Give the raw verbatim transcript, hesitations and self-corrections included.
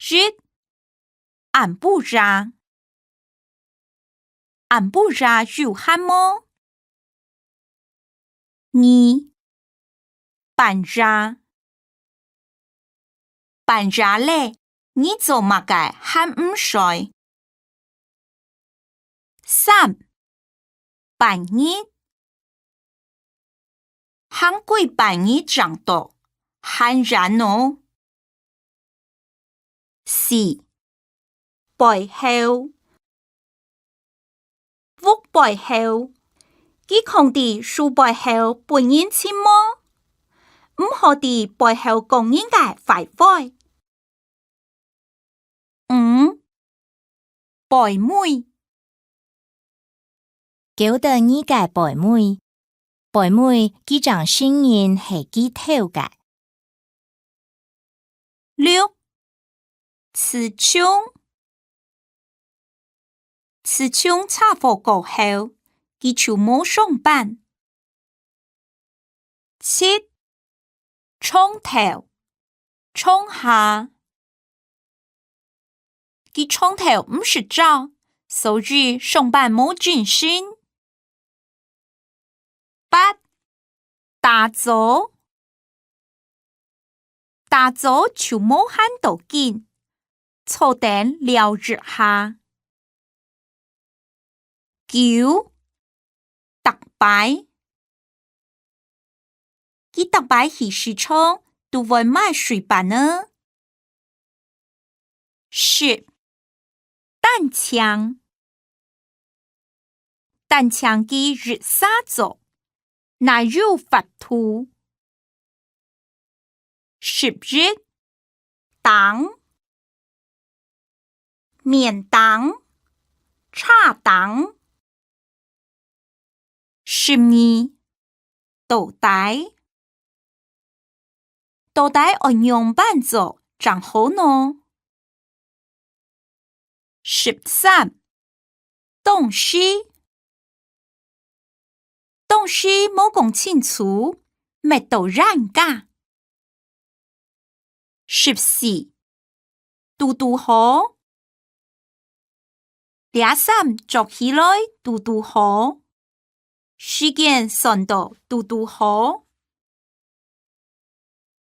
一、暗晡夜。暗晡夜有閒無？二、半夜。半夜咧，你做麼个還毋睡？三、半日。行歸半日正到，還遠哦。四、背後。屋背後。佢囥在樹背後分人尋無？毋好在背後講人个壞話。 五、背尾。勾等你个背尾，背尾佢正承認係佢偷个。六、自從。自從車禍過後，佢就無上班。 七、長透、長下。佢長透毋食朝，所以上班無精神。八、打早。打早就無閒到緊，坐等尞一下。九、逐擺。佢逐擺去市場都會買水粄仔。十、單淨。單淨佢一儕做，哪有法度？ 十一、釘。棉釘、車釘。十二、到底。到底愛仰般做正好呢？ 十三、當時。當時無講清楚，搣到冤家。十四、堵堵好。這衫著起來堵堵好。 時間算到堵堵好。